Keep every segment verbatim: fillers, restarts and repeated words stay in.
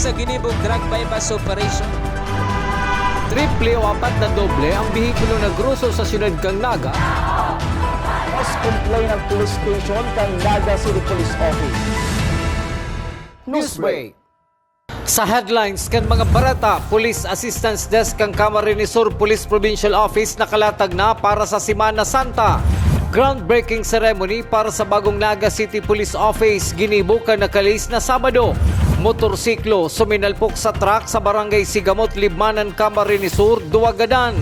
Sa ginibong drug buy-bust operation. Triple o apat na doble ang behikulo na groso sa siyudad kan Naga. Mas complain ang police station kan Naga City Police Office. Newsbreak. Sa headlines kan mga bareta, Police Assistance Desk kan Camarines Sur Police Provincial Office nakalatag na para sa Semana Santa. Groundbreaking ceremony para sa bagong Naga City Police Office ginibo kan nakalihis na Sabado. Motorsiklo suminalpok sa truck sa Barangay Sigamot, Libmanan, Camarines Sur, duwagadan.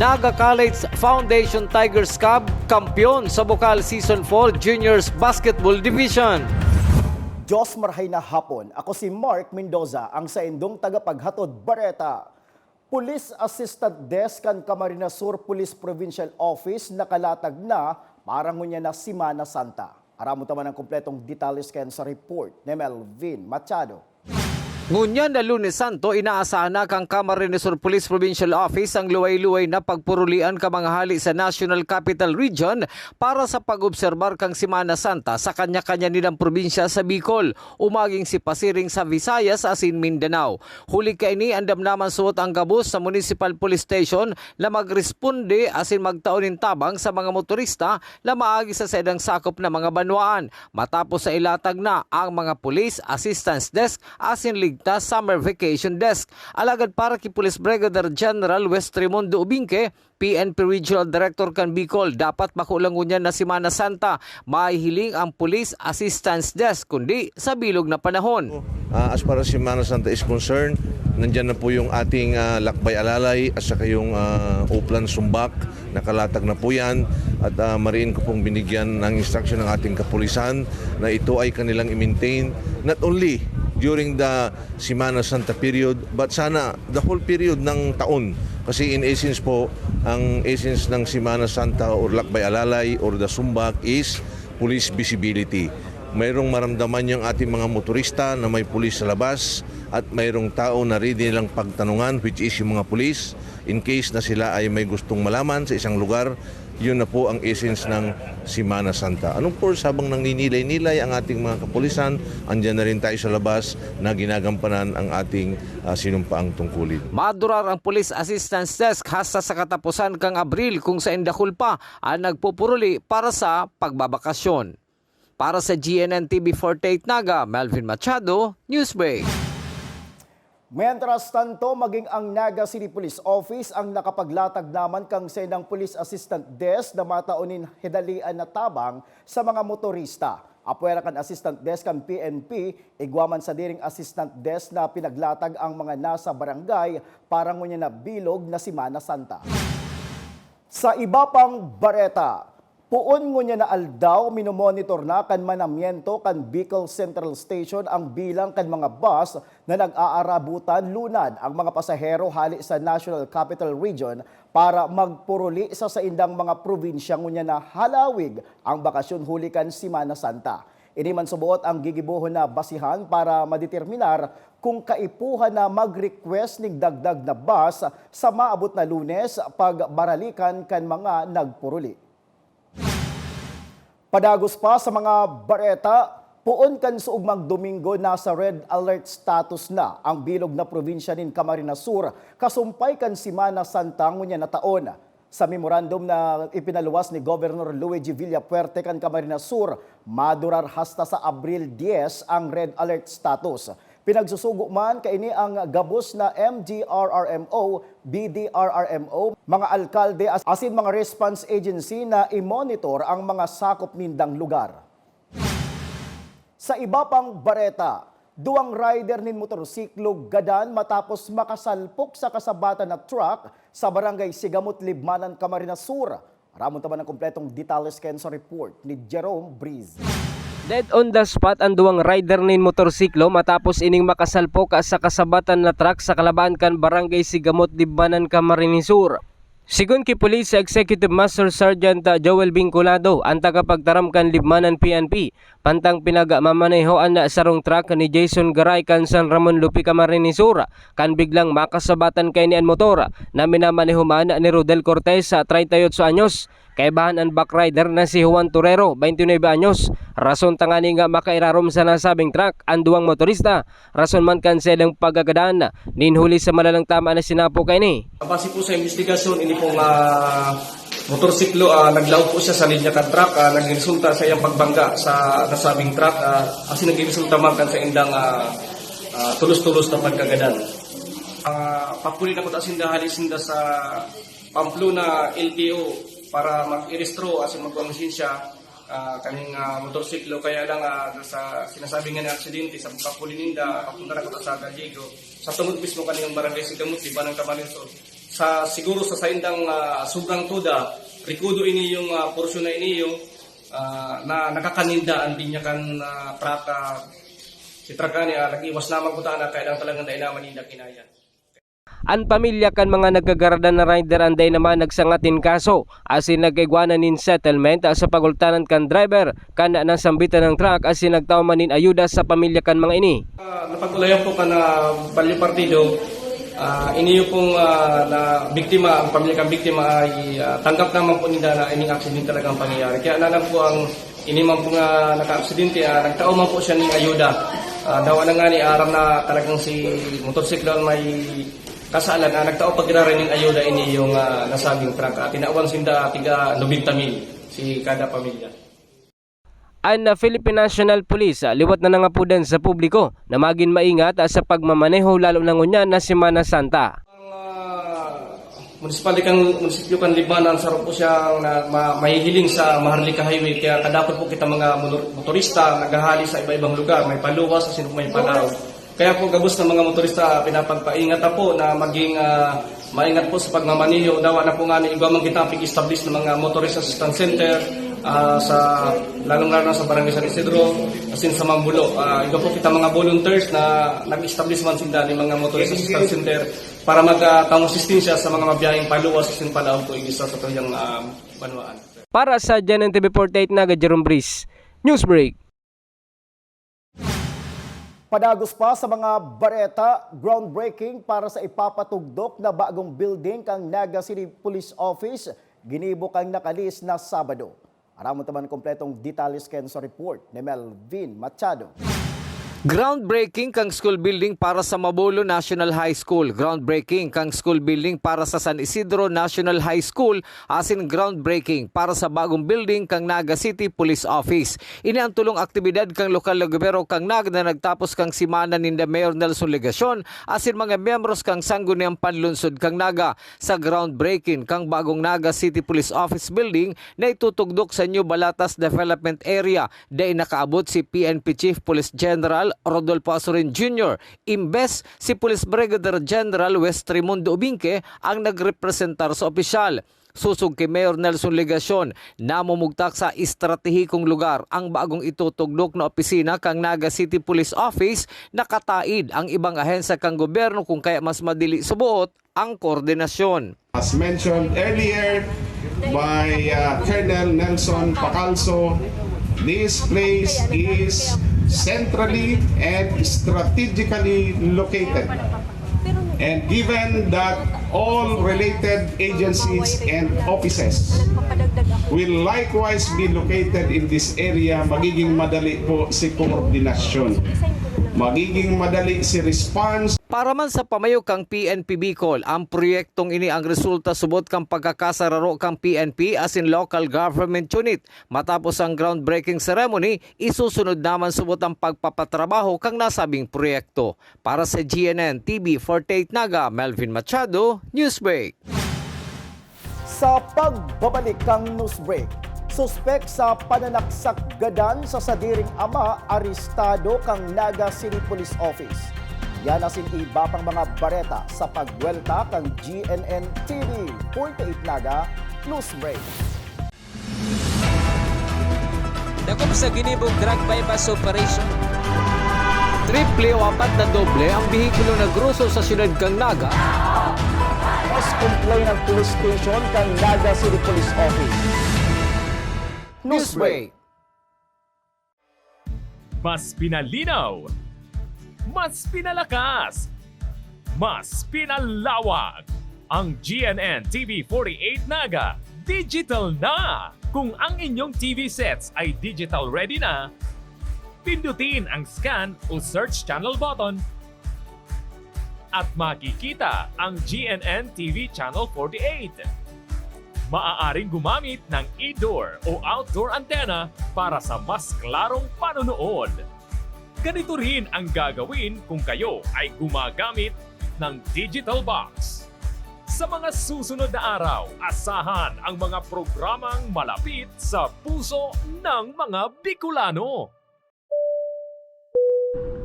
Naga College Foundation Tigers Cub, kampeon sa Bukal Season four Juniors Basketball Division. Diyos marhay na hapon. Ako si Mark Mendoza, ang saindong tagapaghatod bareta. Police Assistant Desk kan Camarines Sur Police Provincial Office nakalatag na para ngunyan na Semana Santa. Aramon ta man ang kompletong detalles kan sa report ni Melvin Machado. Ngunyan na Lunes Santo, inaasahan na kan Camarines Sur Police Provincial Office ang luway-luway na pagpurulian kan mga hali sa National Capital Region para sa pag-obserbar kan Semana Santa sa kanya-kanya nilang probinsya sa Bicol, o maging sipasiring sa Visayas asin Mindanao. Huli kaini, andam na man suot ang gabos sa Municipal Police Station na magresponde asin magtao nin tabang sa mga motorista na maagi sa saindang sakop na mga banwaan, matapos sa ilatag na ang mga Police Assistance Desk asin Ligtas Summer Vacation Desk. Alagad para ki Police Brigadier General Wes Raimundo Ubingke, P N P Regional Director kan Bicol, dapat bako lang ngunyan na Semana Santa mahihiling ang Police Assistance Desk, kundi sa bilog na panahon. Ah, as far as Semana Santa is concerned, nandyan na po yung ating, ah, lakbay alalay at saka yung, ah, Uplan Sumbak. Nakalatag na po yan at, ah, mariin ko pong binigyan ng instruction ng ating kapulisan na ito ay kanilang i-maintain not only during the Semana Santa period but sana the whole period ng taon. Kasi in essence po, ang essence ng Semana Santa or Lakbay Alalay or the Sumbak is police visibility. Mayroong maramdaman yung ating mga motorista na may pulis sa labas at mayroong tao na ready nilang pagtanungan, which is yung mga pulis, in case na sila ay may gustong malaman sa isang lugar. Yun na po ang essence ng Semana Santa. And of course, habang nangninilay-nilay ang ating mga kapulisan, andyan na rin tayo sa labas na ginagampanan ang ating, ah, sinumpaang tungkulin. Madurar ang Police Assistance Desk hasta sa katapusan kan Abril, kung saen dakul pa ang nagpupuruli para sa pagbabakasyon. Para sa G N N T V forty-eight Naga, Melvin Machado, Newsbreak. Mientras tanto, maging ang Naga City Police Office ang nakapaglatag naman kan saindang Police Assistant Desk na matao nin hidalian na tabang sa mga motorista. Apwera kan Assistant Desk kan P N P, igwa man sadiring Assistant Desk na pinaglatag ang mga nasa barangay para ngunyan na bilog na Semana Santa. Sa iba pang bareta, poon ngunyan na aldaw, minomonitor na kan manamiento kan Bicol Central Station ang bilang kan mga bus na nag-aarabutan lunad ang mga pasahero hale sa National Capital Region para magpuruli sa saindang mga probinsya ngunyan na halawig ang bakasyon huli kan Semana Santa. Ini man suboot ang gigibohon na basihan para madeterminar kung kaipuhan na mag-request ning dagdag na bus sa maabot na Lunes pagbaralikan kan mga nagpuruli. Padagos pa sa mga bareta, poon kan suugmang Domingo nasa red alert status na ang bilog na probinsya nin Camarines Sur, kasumpay kan Semana Santa ngunyan na taon. Sa memorandum na ipinaluwas ni Governor Luigi Villafuerte kan Camarines Sur, madurar hasta sa Abril dyes ang red alert status. Pinagsusugo man kaini ang gabos na M G R R M O, B D R R M O, mga alkalde as-, asin mga response agency na i-monitor ang mga sakop nindang lugar. Sa iba pang bareta, duwang rider nin motorsiklo gadan matapos makasalpok sa kasabatan na truck sa Barangay Sigamot, Libmanan, Camarines Sur. Aramon ta man ang kompletong detalles kayan sa report ni Jerome Breeze. Dead on the spot ang duwang rider nin motorsiklo matapos ining makasalpok sa kasabatan na truck sa kalabaan kan Barangay Sigamot, Libmanan, Camarines Sur. Sigon ki Police Executive Master Sergeant Joel Vinculado, ang tagapagtaram kan Libmanan P N P, pantang pinagmamanehoan na sarong truck ni Jason Garay kan San Ramon Lupi, Camarines Sur, kan biglang makasabatan kaini an motor na minamaneho man ni Rodel Cortez, treinta y ocho anyos. Kaibahan an backrider na si Juan Torrero, twenty-nine anyos. Rason tangani nga makairarom sa nasabing truck an duwang motorista, rason man kan saindang pagkagadan nin huli sa malalang tama na sinapo kaini. Base po sa investigasyon, ini pong, ah, motorsiklo, ah, naglaog po siya sa linya kan truck, ah, nagresulta sa iyang pagbangga sa nasabing truck, ah, asin nagresulta man kan saindang, ah, ah, tulos-tulos na pagkagadan. Ah, papuli na po ta sinda, hali sinda sa Pamplona L T O para mag-irehistro asin magkuha ng lisensya, ah, kaning, ah, motorsiklo. Kaya lang, ah, sa sinasabi nga na aksidente, sa pagkapuli ninda, papunta na ko sa Gallego. Sa tungod mismo kaning barangay Sigamuti, Banang Camarines Sur. Sa, siguro sa saindang, ah, sobrang tuda, rikudo ini yung, ah, porsyon na ini yung, ah, na nakakaninda ang linya kan, ah, truck, ah, si truck ani, ah, nag-iwas lamang po ta na kaya lang talagang dai naman ninda kinaya. An pamilya kan mga nagkagaradan na rider an dai naman nagsangat nin kaso, asin nagkaigwa na nin settlement sa pagultanan kan driver kan nasambitan nin truck asin nagtao man nin ayuda sa pamilya kan mga ini. Ah, napag-ulayan po kan, ah, Balyo Partido, ah, iniyo pong, ah, na biktima, ang pamilya kan biktima ay, ah, tanggap naman po nila na ining aksidente talagang pangyayari. Kaya na lang po ang Ini man po nga nakaaksidente, ah, nagtao man po siya ning ayuda. Ah, dawa na ngani, aram na talagang si motorsiklo an may kasalan, ah, nagtao pa giraray ning ayuda ini yung, ah, nasabing truck. Ah, tinawan sinda tiga nobenta mil si kada pamilya. An, ah, Philippine National Police, ah, liwat na nangapodan sa publiko na magin maingat, ah, sa pagmamaneho, lalo na ngunyan na Semana Santa. Ang, ah, munisipalidad kan, munisipyo kan Libmanan, saro po siyang na, ma-, mahihiling sa Maharlika Highway, kaya kadakul po kita mga monor-, motorista naghahali sa iba-ibang lugar, may paluwas, asin po may palaog. Kaya po gabos na mga motorista, pinapagpaingat na po na maging, ah, maingat po sa pagmamaneho. Dawa na po nga ni igwa man kita pig-establish ng mga motorist assistance center, ah, sa, lalong-lalo na sa Barangay San Isidro, asin sa Mambulo. Ah, igwa po kita mga volunteers na nag-establish man sinda ni mga motorist assistance center para mag, ah, tangong asistensya sa mga mabiyaheng paluwas asin palaog po igisa sa tuyang, ah, banwaan. Para sa G N N T V forty-eight Naga, Jerome Breeze, Newsbreak. Padagos pa sa mga bareta, groundbreaking para sa ipapatugdok na bagong building kan Naga City Police Office, ginibo kan nakalihis na Sabado. Aramon ta man kompletong detalye kan sa report ni Melvin Machado. Groundbreaking kan school building para sa Mabolo National High School, groundbreaking kan school building para sa San Isidro National High School, asin groundbreaking para sa bagong building kan Naga City Police Office. Ini an tolong aktibidad kan lokal na gobyerno kan Naga na nagtapos kan semana ninda Mayor Nelson Legacion asin mga miyembros kan Sangguniang Panlungsod kan Naga. Sa groundbreaking kan bagong Naga City Police Office Building na itutugdok sa New Balatas Development Area, dai nakaabot si P N P Chief Police General Rodolfo Azurin Junior, imbes si Police Brigadier General Wes Raimundo Ubingke ang nagrepresentar sa opisyal. Sosog ki Mayor Nelson Legacion, namumugtak sa estratehikong lugar ang bagong itutugdok na opisina kan Naga City Police Office. Nakataid ang ibang ahensya kan gobyerno, kun kaya mas madili suboot ang koordinasyon. As mentioned earlier by, uh, Colonel Nelson Pacalso, this place is centrally and strategically located. And given that all related agencies and offices will likewise be located in this area, magiging madali po si koordinasyon. Magiging madali si response. Para man sa pamayo kan P N P Bicol, ang proyektong ini ang resulta subot kan pagkakasararo kan P N P asin local government unit. Matapos ang groundbreaking ceremony, isusunod naman subot ang pagpapatrabaho kan nasabing proyekto. Para sa G N N T V forty-eight Naga, Melvin Machado, Newsbreak. Sa pagbabalik kan Newsbreak, suspek sa pananaksak gadan sa sadiring ama arestado kan Naga City Police Office. Yan asin iba pang mga bareta sa pagbuwelta kan G N N T V forty-eight Naga Newsbreak. Dakop sa ginibong drug buy-bust operation. Triple o apat na doble ang behikulo na groso sa siyudad kan Naga. Mas complaint ang police station kan Naga City Police Office. Newsbreak. Mas pinalinaw, mas pinalakas, mas pinalawak ang G N N T V forty-eight Naga. Digital na! Kung ang inyong T V sets ay digital ready na, pindutin ang scan o search channel button at makikita ang G N N T V Channel forty-eight. Maaaring gumamit ng indoor o outdoor antenna para sa mas klarong panonood. Ganito rin ang gagawin kung kayo ay gumagamit ng digital box. Sa mga susunod na araw, asahan ang mga programang malapit sa puso ng mga Bicolano.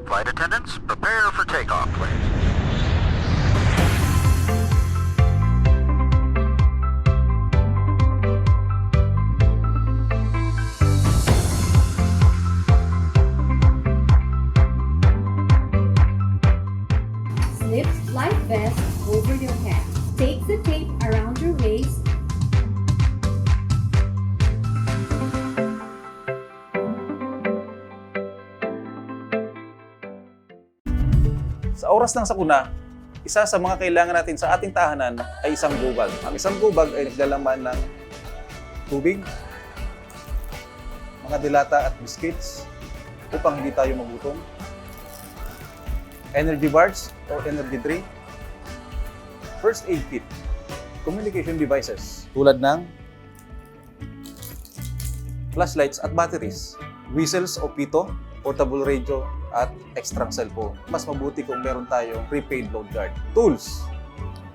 Flight attendants, prepare for takeoff, please. Slip life vest over your head. Take the tape around your waist. Sa oras ng sakuna, isa sa mga kailangan natin sa ating tahanan ay isang gubag. Ang isang gubag ay naglalaman ng tubig, mga delata at biscuits upang hindi tayo magutom, energy bars or energy drink, first aid kit, communication devices tulad ng flashlights at batteries, whistles o pito, portable radio, at extrang cellphone. Mas mabuti kung meron tayong prepaid load guard. Tools,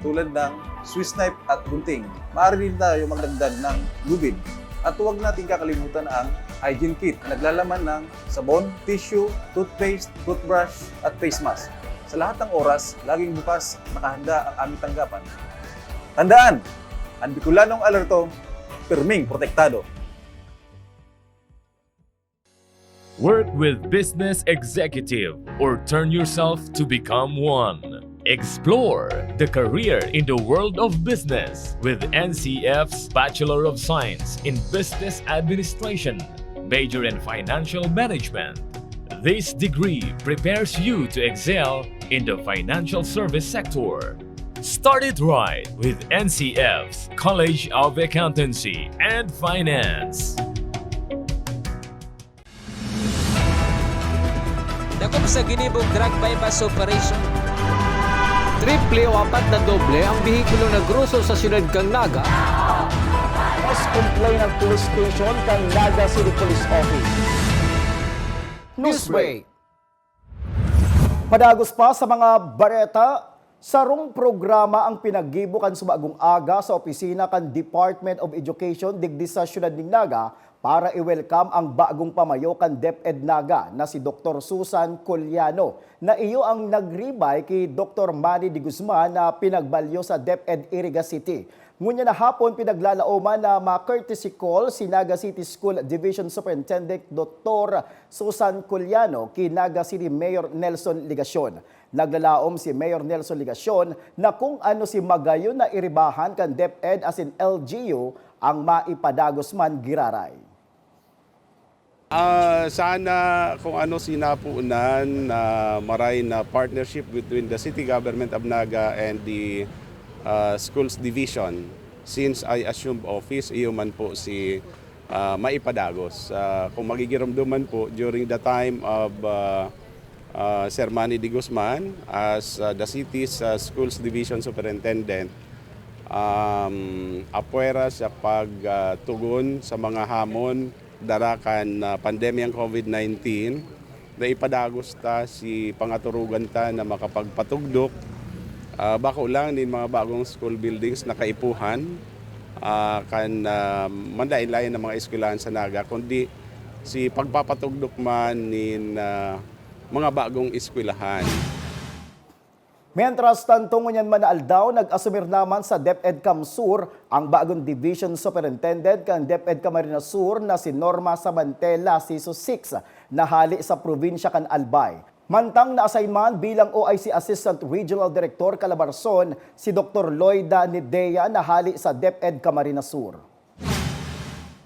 tulad ng Swiss knife at gunting. Maaari rin tayo magdagdag ng lubid. At huwag natin kakalimutan ang hygiene kit na naglalaman ng sabon, tissue, toothpaste, toothbrush, at face mask. Sa lahat ng oras, laging bukas, nakahanda ang aming tanggapan. Tandaan, ang Bicolanong alerto, pirming protektado. Work with Business Executive or turn yourself to become one. Explore the career in the world of business with N C F's Bachelor of Science in Business Administration, major in Financial Management. This degree prepares you to excel in the financial service sector. Start it right with N C F's College of Accountancy and Finance. Dakop sa ginibong drug buy-bust operation. Triple o apat na doble ang behikulo na groso sa siyudad kan Naga. Mas kumplay ng police station kan Naga City Police Office. Newsbreak. Padagos pa sa mga bareta, sarong programa ang pinaggibo kan subagong aga sa opisina kan Department of Education digdi sa siyudad nin Naga para i-welcome ang bagong pamayo kan DepEd Naga na si Doktor Susan Coliano, na iyo ang nagribay ki Doktor Manny de Guzman na pinagbalyo sa DepEd Iriga City. Ngunyan na hapon, pinaglalaoman na ma-courtesy call si Naga City School Division Superintendent Doktor Susan Coliano ki Naga City Mayor Nelson Legacion. Naglalaom si Mayor Nelson Legacion na kung ano si magayon na iribahan kan DepEd asin L G U ang maipadagos man giraray. Ah, sana kung ano sinapunan na maray na partnership between the city government of Naga and the, ah, schools division. Since I assumed office, iyo man po si, ah, maipadagos. Ah, kung magigiromdoman po, during the time of, ah, ah, Sir Manny de Guzman as, ah, the city's, ah, schools division superintendent, um, apwera sa pag, ah, tugon sa mga hamon dara kan, ah, pandemyang COVID nineteen, naipadagos ta si pangaturugan ta na makapagpatugdok, ah, bako lang nin mga bagong school buildings na kaipuhan, ah, kan, ah, manlaen-laen na mga eskwelahan sa Naga, kundi si pagpapatugdok man nin, ah, mga bagong eskwelahan. Mientras tanto, ngunyan man na aldaw, nag-asumir naman sa DepEd CamSur ang bagong Division Superintendent kan DepEd Camarines Sur na si Norma Sabantela, Siso six, na hali sa probinsya kan Albay. Mantang na-assign man bilang O I C Assistant Regional Director Calabarzon si Doktor Loida Nidea na hali sa DepEd Camarines Sur.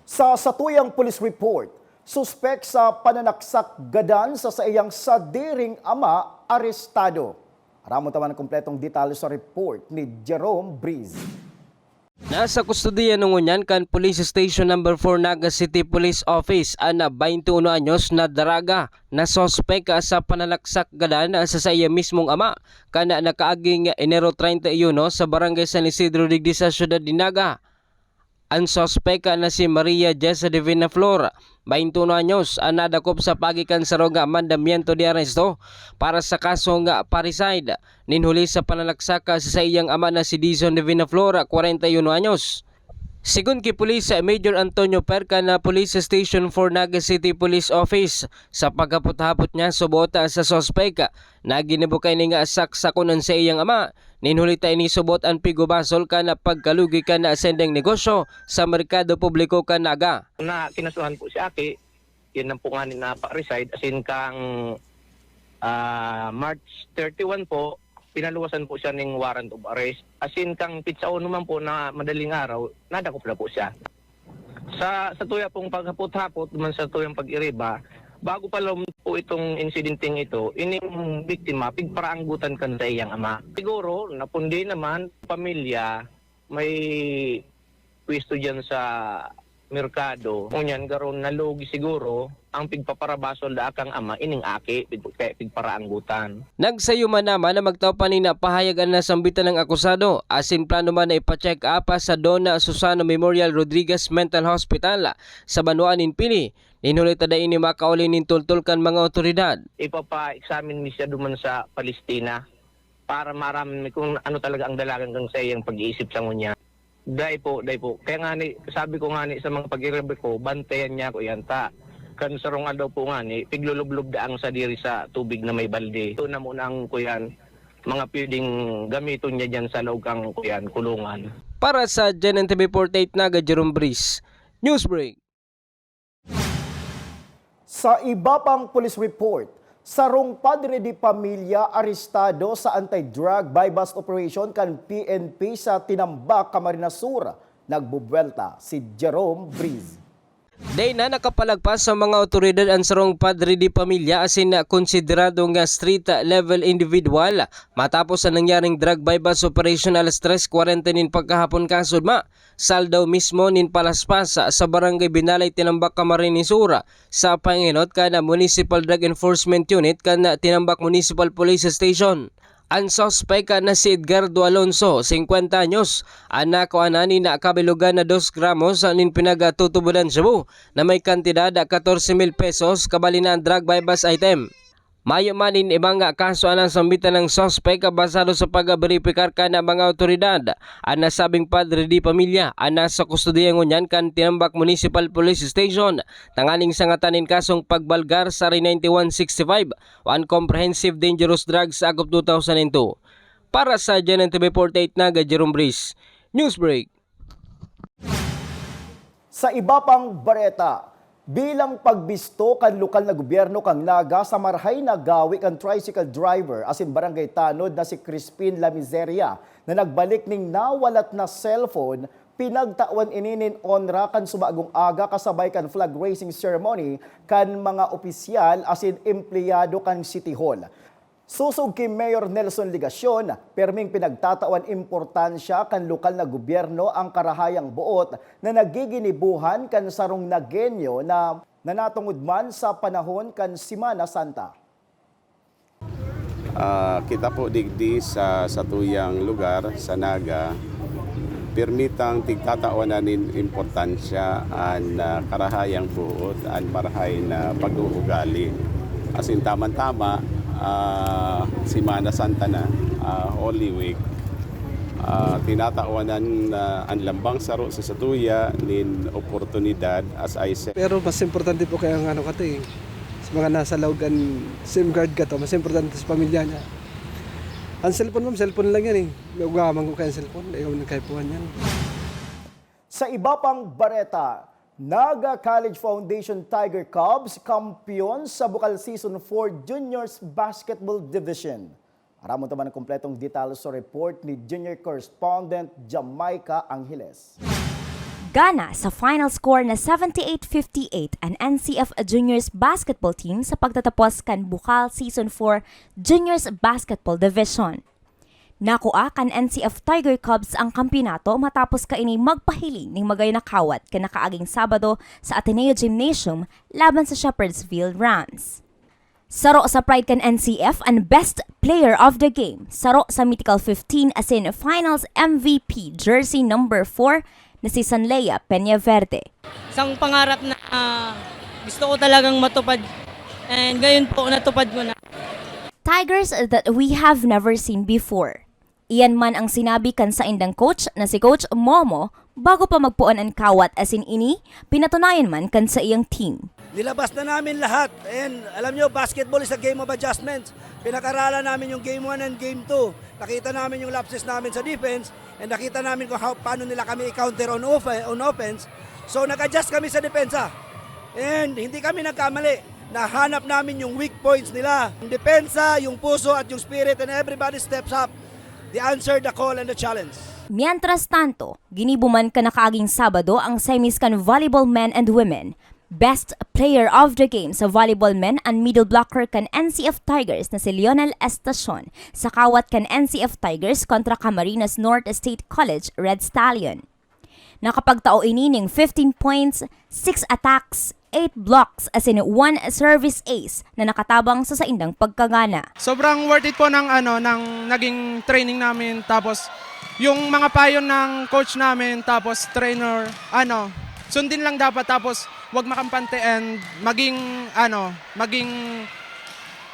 Sa satuyang police report, suspek sa pananaksak gadan sa saiyang sadiring ama, arestado. Aramon ta man an kompletong detalye sa report ni Jerome Breeze. Nasa kustodiya ngunyan kan Police Station Number four Naga City Police Office an bainti uno anyos na daraga na suspek sa panalaksak gadan sa saiya mismong ama kan nakaaging Enero treinta y uno sa Barangay San Isidro Digdi sa siyudad nin Naga. An suspek na si Maria Jessa Divina Flor, bainti uno anyos, an nadakop sa paagi kan sarong mandamiento de aresto para sa kasong parricide nin huli sa panalaksak sa saiyang ama na si Dizon Divina Flor, kwarenta y uno anyos. Sigon ki Pulis Major Antonio Perca na Police Station four Naga City Police Office, sa paghapot-hapot niya subot sa suspek na ginibo kaini nga saksakon an saiyang ama, nin huli ta ini subot an pigubasol kan pagkalugi kan sendeng negosyo sa merkado publiko kan Naga. Na kinasuhan po si Aki, yun lang po nga ni napa-reside, as in kang, ah, March thirty-one po, pinaluwasan po siya ning warrant of arrest. As in kang pitsa uno man po na madaling araw, nadakop na po siya. Sa, sa tuya pong paghapot-hapot, duman sa tuyang pag-iriba, bago pa lang po itong insidenteng ito, ining biktima, pigparaanggutan kan sa iyang ama. Siguro, napundi naman, pamilya, may pwesto diyan sa merkado. Ngunyan, garo nalugi siguro ang pigpaparabasol da kang ama ining aki, pig-, kaya pigparaanggutan. Nagsayo man naman na magtao pa nin pahayag an nasambitan nang akusado, asin plano man na ipa-check up sa Dona Susana Memorial Rodriguez Mental Hospital sa banwaan nin Pili. Nin huli ta dai ini makauli nin tultol kan mga awtoridad. Ipapa-examine mi siya duman sa Palestina para maaraman mi kung ano talaga ang dalagan kan saiyang pag-iisip sa ngunyan. Dai po, dai po. Kaya nga ni, sabi ko nga ni sa mga pag-iriba ko, bantayan niya ako yan ta. Kan sarong aldaw po nga ni, piglulublob daang sa diri sa tubig na may balde. Ito na muna ang kuyan, mga pwedeng gamiton niya dyan sa loob kang kuyan, kulungan. Para sa G N N T V forty-eight Naga, Jerome Breeze, Newsbreak. Sa iba pang police report, sarong padre de pamilya arestado sa anti-drug buy-bust operation kan P N P sa Tinambac, Camarines Sur. Nagbubuwelta si Jerome Breeze. Dai na nakapalagpas sa mga awtoridad an sarong padre de pamilya asin konsiderado nga street level individual matapos an nangyaring drug buy-bust operation alas tres kwarenta nin pagkahapon kasudma. Sa aldaw mismo nin palaspas sa Barangay Binalay, Tinambac, Camarines Sur, sa pangenot kan Municipal Drug Enforcement Unit kan Tinambac Municipal Police Station. An suspek na si Edgardo Alonso, singkwenta anyos, an nakuha na nin kabilugan na dos gramos nin pinagtutubodan shabu na may kantidad katorse mil pesos, kabali na an drug buy-bust item. Mayo man nin ibang kaso an nasambitan nang suspek. Basado sa pagberipikar kan mga awtoridad, an nasabing padre de pamilya an nasa kustodiya ngunyan kan Tinambac Municipal Police Station tanganing sangatan nin kasong pagbalgar sa R ninety-one sixty-five o an Comprehensive Dangerous Drugs Act of two thousand and two. Para sa G N N T V forty-eight Naga, Jerome Breeze, Newsbreak. Sa iba pang bareta, bilang pagbisto kan lokal na gobyerno kan Naga sa marahay na gawi kan tricycle driver asin barangay tanod na si Crispin Lamiseria na nagbalik nin nawalat na cellphone, pinagtawan ini nin onra kan subagong aga kasabay kan flag raising ceremony kan mga opisyal asin empleyado kan City Hall. Sosog ki Mayor Nelson Legacion, perming pinagtatawan importansya kan lokal na gobyerno ang karahayang boot na nagiginibuhan kan sarong Nagueño na, na natungod man sa panahon kan Semana Santa. Ah, kita po digdi sa satuyang lugar, sa Naga, pirmi tang tigtatawan na nin importansya an, ah, karahayang boot, an marahay na pag-uugali. As in, tamang-tama, ah, Semana Santa na, ah, Holy Week. Ah, tinatawanan na an lambang saro sa satuya nin oportunidad, as I said. Pero mas importante po kaya ang ano ka to eh, sa mga nasa laog kan safeguard ka to, mas importante sa pamilya niya. Ang cellphone, ma'am, cellphone lang yan eh. May ugaman ko kaya ang cellphone, ayaw nang kaipuhan yan. Sa iba pang bareta, Naga College Foundation Tiger Cubs kampiyon sa Bukal Season four Juniors Basketball Division. Aramon ta man ang kompletong detalye sa report ni Junior Correspondent Jamaica Angeles. Gana sa final score na seventy-eight fifty-eight an N C F Juniors Basketball Team sa pagtatapos kan Bukal Season four Juniors Basketball Division. Nakua kan N C F Tiger Cubs ang kampiyonato matapos kaini magpahiling ning magayon na kawat kan nakaaging Sabado sa Ateneo Gymnasium laban sa Shepherdsville Rams. Saro sa pride kan N C F an Best Player of the Game, saro sa Mythical fifteen asin Finals M V P jersey number four na si Sanlea Peñaverde. Isang pangarap na, ah, gusto ko talagang matupad, and ngayon po natupad ko na. Tigers that we have never seen before. Iyan man ang sinabi kan saindang coach na si Coach Momo bago pa magpoon an kawat, asin ini pinatunayan man kan saiyang team. Nilabas na namin lahat, and alam nyo, basketball is a game of adjustments. Pinag-aralan namin yung game one and game two. Nakita namin yung lapses namin sa defense, and nakita namin kung how, paano nila kami i-counter on, off- on offense. So nag-adjust kami sa depensa, and hindi kami nagkamali. Nahanap namin yung weak points nila. Yung depensa, yung puso at yung spirit, and everybody steps up. They answered the call and the challenge. Mientras tanto, ginibo man kan nakaaging Sabado ang semis kan volleyball men and women. Best Player of the Game sa volleyball men an middle blocker kan N C F Tigers na si Lionel Estacion sa kawat kan N C F Tigers kontra Camarines Norte State College Red Stallion. Nakapagtao ini ning fifteen points, six attacks, eight blocks asin one service ace na nakatabang sa saindang pagkagana. Sobrang worth it po ng ano, ng naging training namin, tapos yung mga payo ng coach namin, tapos trainer, ano, sundin lang dapat, tapos wag makampante and maging ano, maging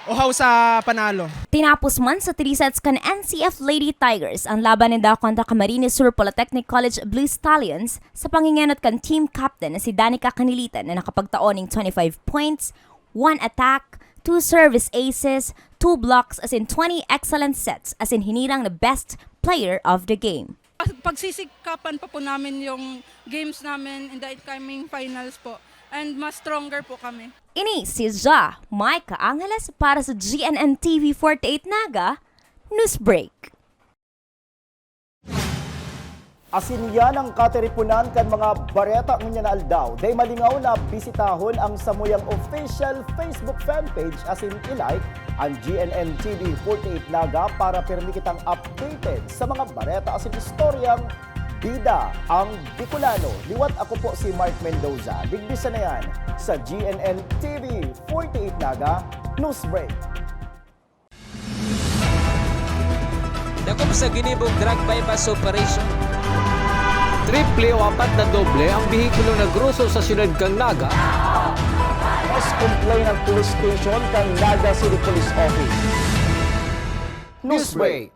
uhaw sa panalo. Tinapos man sa three sets kan N C F Lady Tigers ang laban ninda kontra Camarines Sur Polytechnic College Blue Stallions sa pangingenot kan team captain na si Danica Canilitan na nakapagtao ning twenty-five points, one attack, two service aces, two blocks asin twenty excellent sets asin hinirang na best player of the game. Pag- Pagsisikapan pa po namin yung games namin in the incoming finals po. And mas stronger po kami. Ini si Ja Micah Angeles para sa G N N T V forty-eight Naga News Break. Asin iyan ang katiriponan kan mga bareta ngunyan na aldaw. Dai malingaw na bisitahon ang samuyang official Facebook fanpage asin i-like ang G N N T V forty-eight Naga para pirmi kitang updated sa mga bareta asin istoryang bida ang Bicolano. Liwat ako po si Mark Mendoza. Digdi sa na yan sa G N N T V forty-eight Naga News Break. Dakop sa ginibong drug buy-bust operation. Triple o apat na doble ang behikulo na groso sa siyudad kan Naga. Mas kumplay ang police station kan Naga City Police Office. Newsbreak.